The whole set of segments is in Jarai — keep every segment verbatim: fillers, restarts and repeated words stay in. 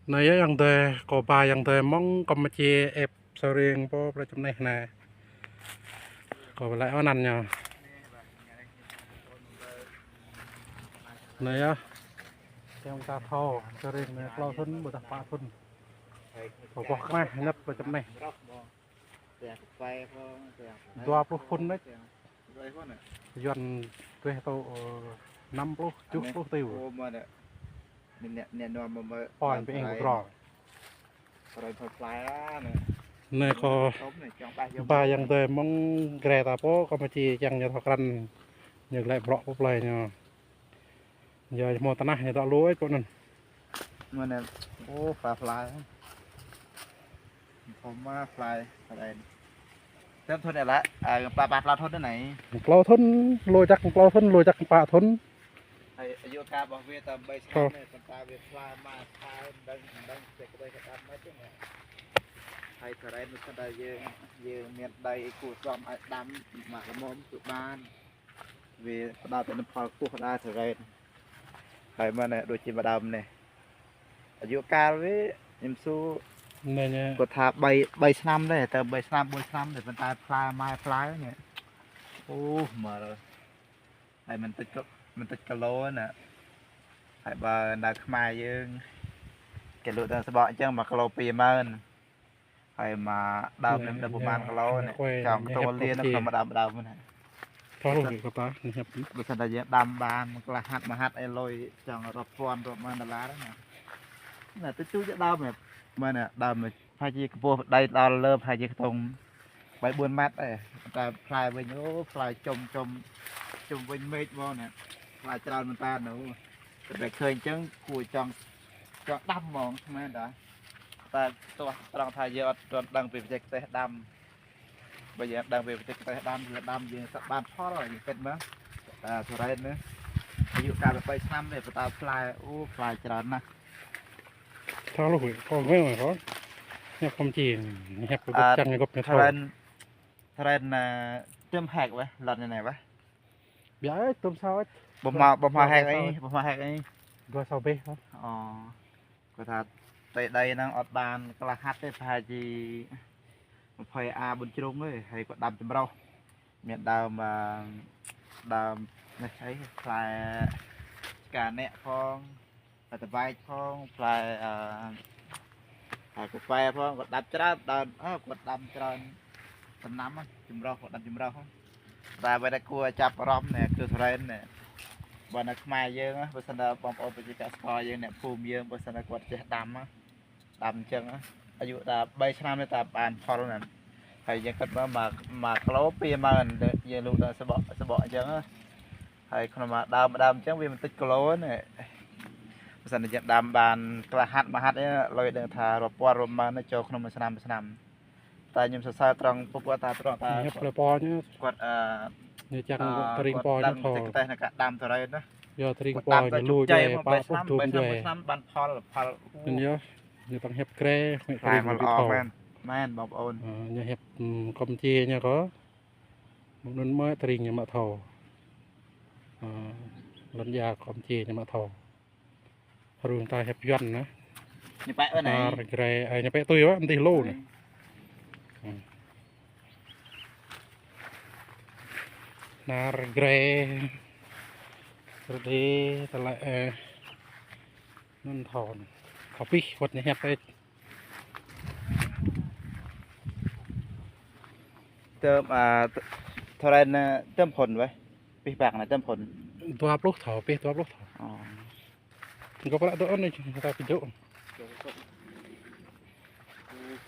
Anai yơh ayŏng adơi, kâo ba ayŏng adơi mơ̆ng Campuchia ĕp sơring pô plơi Čư̆ Neh anai. Kâo laĭ ôh anăn ñu. Anai yơh. Ayŏng ta thâo, sơring anai klâo thŭn, ƀôdah pă thŭn. Kâo boh kmah ñăt plơi Čư̆ Neh. Dua pluh thŭn anai. Yuan tuh tơ, ơ, năm pluh, tơjuh pluh tơ. Poi pơ eng kơ brong. Anai kâo ba ayŏng adơi mơ̆ng Gre ta pô, Campuchia kiăng ñu thâo krăn, ñu glaĭ brŏk pơ plơi ñu. Yua hmâo tơnah ñu dŏ lui pơ anŭn. Mơ̆n anai, ô, pla plai. Kâo mă plai, plai. Tơm thŭn anai lĕ, a, pla, pla, pla thŭn anai. Klâo thŭn, lui čăk klâo thŭn, lui čăk pă thŭn. Hai, ayŏng adơi ƀuh wơ̆t tơm ƀai thâo. Slam anai, tơm ta wơ̆t plai mă, plai dơ̆ng, dơ̆ng, sek ƀai kơ đam mă čơ̆ng anai. Hai, thâo rai mơ̆n tơm ta yơ̆ng, yơ̆ng mian đai kơ tơm ai đam, mă lơmơm kơ ƀan. Wơ̆t pơđao tơ anŭn phal kơkuh đa thâo rai. Hai mơ̆n anai, đôč či mă đam anai. Ayŏng adơi wơ̆t, ñu mơsu. Anai ñu. Kâo tha ƀai, ƀai slam đơi, tơ ƀai slam, ƀai slam đơi, pơnta plai, mai plai anai. Ơ, mơ̆. Hai mơ̆n tơč kơ, mơ̆n tơč kơ lô anai. Hai ba nao kơ mai yơ̆ng. Kơ lô đang sơbŏ čơ̆ng mă kơ lô pi mơ̆n. Hai mă đam anai, anai, đam ñu, pơman kơ lô ñu anai. Quay, čơ̆ng ñu kơ tơ̆ng hiăp lô anai, Campuchia. Kơ mă đam, đam anai. Thâo lô kơ ta, ñu hiăp. Ƀơi sang anai yơ̆ng đam ƀan, klah hăt mă hăt ai lui, čơ̆ng rơp puăn, rơp mơ̆n đôlar anai. Anai, tơču jĕ đam anai. Mơ̆n anai, đam anai. Pha či kơ pô đai đôlar, pha či kơ tơ̆ng. Ƀai ƀuôn măt, ơ, ta plai wơ̆n, ô, plai čum, čum, čum wơ̆n mĕč mơ̆n anai. Plai črăn mơ̆n ta anai. Tơdah khơi čơ̆ng, kơ čơ̆ng, čơ̆ng đam mơ̆n, mơ̆n đa. Ta tuh trŏng tha yơ̆ ăt trŏng đang pơjĕk tơh đam. Ƀai yơ̆ đang pơjĕk tơh đam, yơ̆ đam, yơ̆ sa ƀan phol, yơ̆ pĕt mơ̆n. Ta thâo rai anai. Ayŏng adơi ƀai slam anai, pơta plai, ô, plai črăn anai. Thâo lô wơ̆t, kâo ngui wơ̆t kâo. Ñu kâo či, ñu hiăp kơ gŏp čang, ñu gŏp ñu thâo. Thâo rai, thâo rai anai, tơm hek wơ̆t, lŏn anai wơ̆t. Biă ơi, tơm sao ơi. Ƀu hmâo, ƀu hmâo hek ơi, ƀu hmâo hek ơi. Dua sao bĕ hă. Ơ. Kâo tha tơi đơi năng ăt ƀan, klah hăt tơi pha či. Mă phơi a ƀun črung ơi, hai kâo đam čơmrôh. Mian đam, a, đam anai hai, plai čơkă nĕ phŏng, plai tơbač phŏng, plai, a, a, kơpai phŏng, kâo đam črăn, đam, a, kâo đam črăn. Tơnăm, a, čơmrôh, kâo đam čơmrôh. Ta ƀai đa kâo čăp rŏm anai, kơ sơren anai. Ƀơi anai kơ mai yơ̆ng, a, ƀơi sang anai ƀơ̆ng ƀơ̆ng ƀơi čơkă sơkŏ yơ̆ng anai, phung yơ̆ng, ƀơi sang anai kâo čeh đam, a. Đam čơ̆ng, a. Ayŏng adơi ƀai slam anai ta ƀan phol anai. Hai yơ̆ng kơ̆t mă, mă, mă kơ lô pi mơ̆n, yơ̆ng lu đang sơbŏ, sơbŏ čơ̆ng, a. Hai kơ mă đam, đam čơ̆ng wơ̆t mơ̆n tơč kơ lô anai. Ƀơi sang anai yơ̆ng đam ƀan klah hăt mă hăt anai, lui đang tha rơp puăn rơp mơ̆n anai čô kơ mă slam, slam. Ta ñu mơsa sa trŏng pơpă ta trŏng ta. Ñu plơi pô ñu. Kâo, a, ñu čang a, tơring kâo pô ñu đang thâo. Tơh anai kơ đam thâo rai anai. Yua tơring pô ñu lui djuai, pă pluh thŭn djuai. Ƀai slam, ƀai slam, ƀan phol, phol. Anŭn yơh. Ñu tơ̆ng hiăp Gre, mĕ tơring ñu ƀu thâo. Mơ̆n, mơ̆n, ƀơ̆ng ƀơ̆ng. Ơ, ñu hiăp, ưm, Campuchia ñu kâo. Mơ̆ng anŭn mơ̆ tơring ñu mă thâo. Ơ, lŏn ia Campuchia ñu mă thâo. Rŭng ta hiăp Yuan anai. Ñu pĕ ƀơi anai. Nar Gre, ơ, ñu pĕ tui wơ̆t, mơ̆ng tih lô anai. Ơ. Ưm. Nar Gre. Rơđê, tơlơi, ơ. Anŭn thâo anai. Thâo pih, wơ̆t ñu hiăp ĕč. Tơm, a, t-, thâo rai anai, tơm phŭn wơ̆t. Pih păng anai tơm phŭn. Dua pluh thâo, pih dua pluh thâo. Ơ. Gŏp ră dŏ anai, ta pơjŏk. Ơ,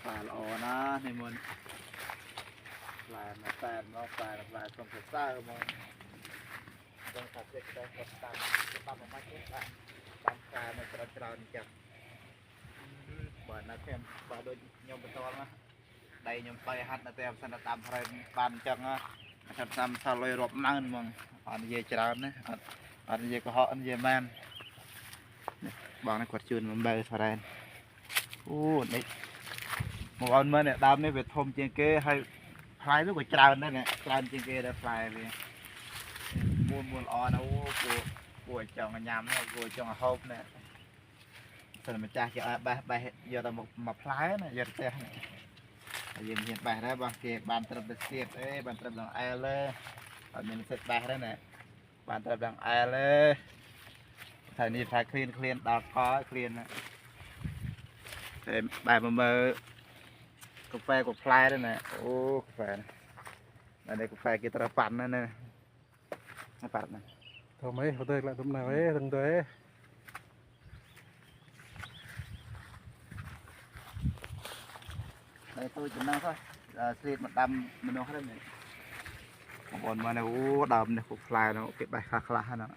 pla lŏ anai, anai mơ̆n. Pla anai, pla anai, pla anai, pla anai, pla anai, pla anai. Dơ̆ng sa sek, dơ̆ng sa tam, sa tam mă mă čơ̆ng, tam sa mă črăn črăn čơ̆ng. Ƀơi anai kơ̆m, ƀơi đôč ñu pơtol anai. Đơi ñu ƀai hăt anai tơm sa anai tam hrơi ƀan čơ̆ng anai. Sa tam sa lui rơp mơ̆n mơ̆ng. Ăt yơh črăn anai. Ăt, ăt yơh kơhŏ, ăt yơh mơ̆n. Ƀơ̆ng anai kơkuh čun mơ̆ng ƀơi sa ren. Ơ, anai. Mơ̆ng ƀôn mơ̆n anai, đam anai wơ̆t thôm čeng kơ, hai plai wơ̆t kơ črăn anai, črăn čeng kơ đa plai wơ̆t. Mul mul ôh anai, ơ, kơ, kơ čơ̆ng añăm anai, kơ čơ̆ng hôp anai. Tơdah mơčah kơ ai ƀaih, ƀaih yua tơ mă, mă plai anai, yua tơdah anai. Yua mơ̆n ƀaih ră ƀaih kơ ƀan trăp đa siet, ơ, ƀan trăp dong aer lĕ. Ƀan mơ̆n siet ƀaih ră anai. Ƀan trăp dong aer lĕ. Thâo ni thâo klin klin đa kơ klin anai. Ơ, ƀaih mơ̆ mơ̆ kơphê kơ plai ră anai. Ơ, kơphê anai. Anai kơphê kơ trăp păn anai. Apar anai. Tơm ơi, hơdơi lă tơm anai ơi, tơm tơi. Anai tui tơm anai thôi. Ơ, slit mă đăm mơnuih ră anai. Kơ ƀôn mơ̆ anai, ơ, đăm anai kơ plai anai, kơ ƀaih klah klah anai.